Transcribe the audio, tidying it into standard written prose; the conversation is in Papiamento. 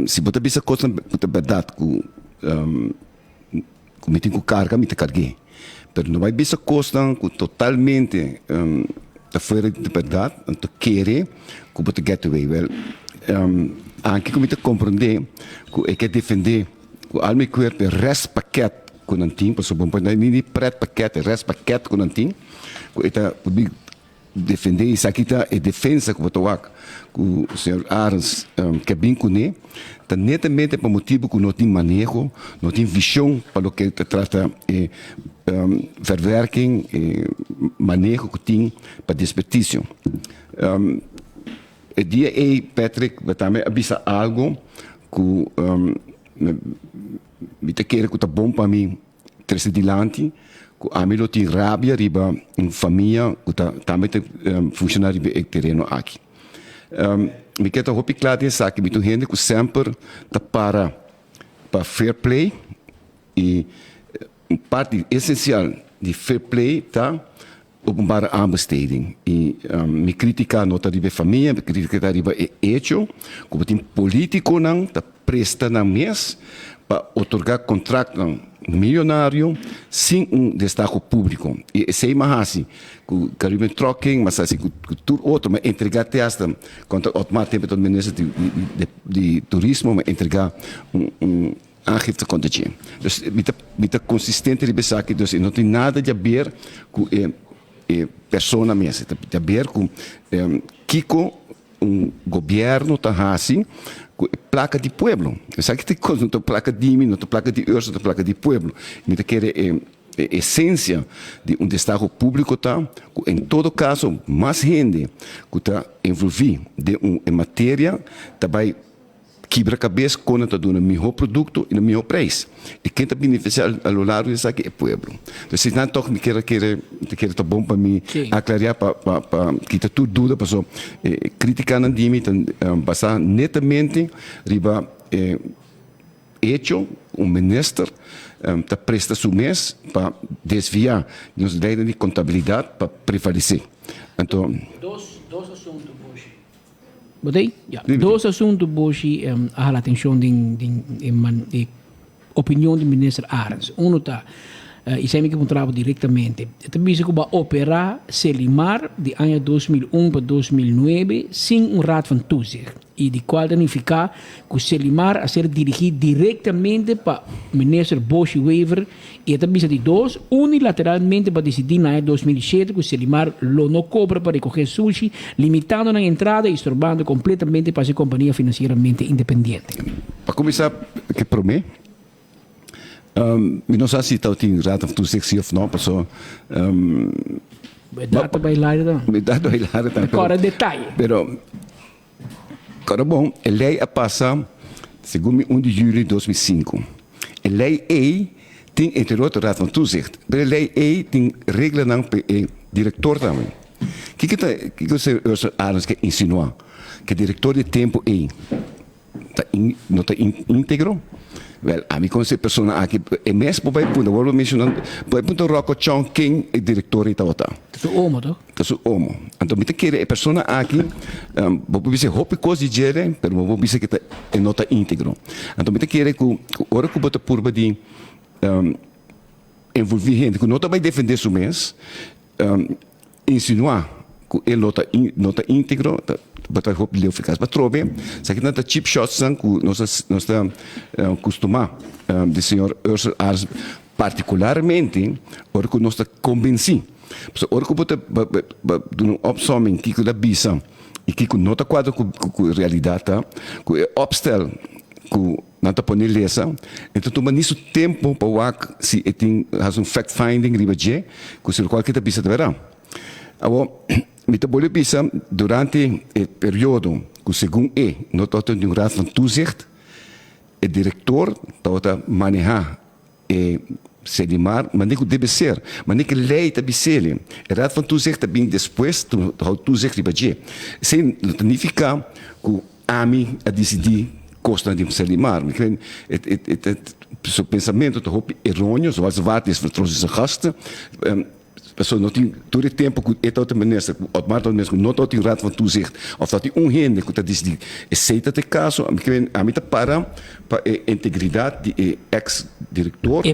Si bo ta bisa kosnan ku ta bèrdat ku ku mi tin ku karga, mi ta karg'é. Pero no bai bisa kosnan ku totalmente ta fuera di bèrdat, anto kere ku bo ta get away. Wèl, anke ku mi ta komprondé ku e ke defendé ku al mi kuerpo e rèstpakèt ku nan tin, pasobra bo no por ni di prètpakèt, e rèstpakèt ku nan tin, ku e ta Defendé esaki ta e defensa ku bo ta wak ku señor Arends ke bin kuné, ta netamente pa motibu ku no tin maneho, no tin vishon pa loke ta trata e verwerking, e maneho ku tin pa despertisio. E dia ei Patrick tambe a bisa algu ku mi ta kere ku ta bon pa mi Trese dilanti ku ami lo tin rabia riba un famia ku ta tambe ta funshoná riba e tereno aki. Mi ke ta hopi kla den esaki, mi ta un hende ku semper ta para pa fair play i un parti esensial di fair play ta openbare aanbesteding. I mi kritika no ta riba e famia, mi kritika ta riba e echo ku bo tin politikonan ta presta nan mes pa otorgá kontraktnan milionario sin un destaho públiko. I esei m'a hasi ku Caribbean Trucking, m'a hasi ku tur otro, m'a entregá te hasta kontra Otmar tempu ta minister di turismo, m'a entregá un Aangifte kontra dje. Dus mi ta mi ta konsistente riba esaki, dus e no tin nada di haber ku e e persona mes, e ta di haber ku kiko un gobièrnu ta hasi ku e plaka di pueblo. Esaki ta e kos, no ta plaka di mi, no ta plaka di Ursula, ta plaka di pueblo. Mi ta kere e e esensia di un destaho públiko ta ku en todo kaso mas hende ku ta envolví den un e materia ta bai Kibra kabes kon nan ta duna mihó produkto i na mihó preis. I ken ta benefisiá a lo largo di esaki? E pueblo. Entonces si nan tòg mi kier a kere, mi ta kere ta bon pa mi aklariá pa pa pa kita tur duda paso e kritikanan di mi ta basá netamente riba e echo ku un minister ta presta su mes pa desviá nos leynan di kontabilidat pa prevalesé. Anto. Dos dos asuntu, Boshi. Bo ta ei? Ya. Dos asuntu Boshi a hala atencion den den e man e opinion di minister Arends. Uno ta, i esei mi ke puntra bo directamente. E ta bisa ku bo a opera Selimar di aña 2001 pa 2009 sin un Raad van Toezicht i di kual ta nifiká ku Selimar a ser dirigí directamente pa minister Boshi Wever I e ta bisa di dos, unilateralmente pa disidí na aña 2007 ku Selimar lo no kobra pa rekogé sushi, limitando nan entrada i strorbando kompletamente pa hasi kompania finansieramente independiente. Pa kuminsá ku e promé, mi no sa si tabatin Raad van Toezicht si òf no, paso. E data bai later ta. E data bai later ta. Kòrda detaye. Pero Kòrda bon, e lei a pasa segun mi un di juli 2005. E lei ei tin entre otro Raad van Toezicht, pero e lei ei tin reglanan pa e direktor tambe. Kiko ta kiko señor Ursel Arends ke insinuá? Ke direktor di e tempu ei ta no ta íntegro? Wèl, ami konosé e persona aki, e mes por bai puntra, wòrdu menshoná, por bai puntra Rocco Chong ken e direktor ei tabata. Ta su omo, toch? Ta su omo. Anto mi ta kere e persona aki, bo por bisa hopi kos di djere, pero bo por bisa ku ta e no ta íntegro. Anto mi ta kere ku ora ku bo ta purba di envolví hende ku no ta bai defendé su mes, insinuá ku e lo ta no ta íntegro, ta bo ta hopi leu efikas. Patrobe, esaki nan ta cheap shotsnan ku nos ta nos ta kustumá di señor Ursel Arends partikularmente ora ku nos ta kombensí. Pasobra ora ku bo ta duna un opsomming kiko ta bisa i kiko no ta kuadra ku ku realidat ta, ku e opstel ku nan ta pone lesa, e ta tuma ni su tempu pa wak si e tin hasi un fact finding riba dje ku si lokual ke ta bisa ta bèrdat. Awor, mi ta bolbe bisa durante e periodo ku segun e no tabata tin un raad van toezicht, e direktor tabata manehá E Sedimar, mane ku debe ser, mane ku e lei ta bis'el. E Raad van Toezicht ta bin despues, ta hou toezicht riba dje. Esei no ta nifiká ku ami a disidí kosnan di Sedimar. Mi kren e su pensamentu ta hopi eróneo, zoals water is vertroos in zijn gasten. Pasobra no tin tur e tempo ku e tabata minister, ku Otmar tabata minister, ku no tabatin Raad van Toezicht of tabatin un hende ku ta disidí. Esei ta e kaso. Ami ta para pa e integridat di e eks direktor. E.